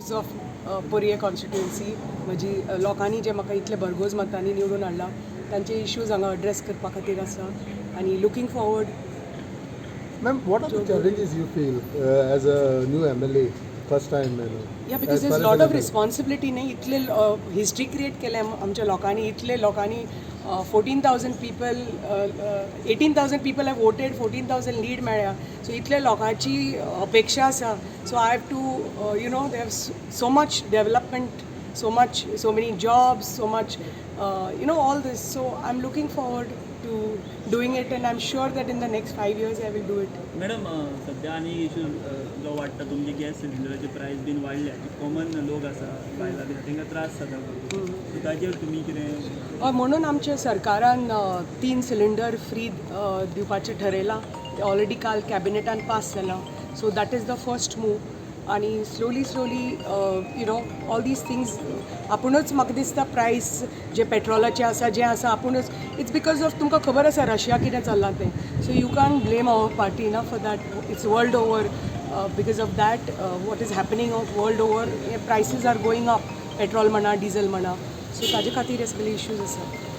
issues of Poriem constituency. म्हजी लोकांनी जे म्हाका इतले भरघोस मतांनी निवडून हाडला, तांचे इश्यूज हांगा अड्रेस करपा खातीर आसा आनी looking forward. Ma'am, what are the challenges you feel as a new MLA, first time? Yeah, because as is far as lot an of MLA? Responsibility न्ही. इतले हिस्ट्री क्रिएट केले आमच्या लोकांनी, इतले लोकांनी, 14,000 people, 18,000 people have voted, 14,000 lead मेळ्ळ्या. So इतले लोकांची अपेक्षा आसा. So I have to they have so much development, so much, so many jobs, so much, all this. So I'm looking forward to doing it and I'm sure that in the next 5 years I will do it. Madam, सध्या आनी issue जो वाडटा, तुमचे gas सिलिंडराचे प्रायस बीन वाडल्या. Common लोक आसा, बायलां बीन, तांकां त्रास जाता. सो ताजेर तुमी कितें? हय, म्हणून आमच्या सरकारान तीन सिलिंडर फ्री दिवपाचें ठरयलां. ते ऑलरेडी काल कॅबिनेटान पास जालां. So that is the first move आनी slowly slowly all these things आपुणूच म्हाका दिसता प्रायस जे पेट्रोलाचे आसा, जें आसा, आपुणूच, it's because of तुमकां खबर आसा रशिया कितें चल्लां तें. So you can blame our party ना for that. It's world over. Because of that, what is happening of world over, prices are going up, petrol म्हणा, डिझल म्हणा. सो ताजे खातीर हे सगळे इश्यूज आसा.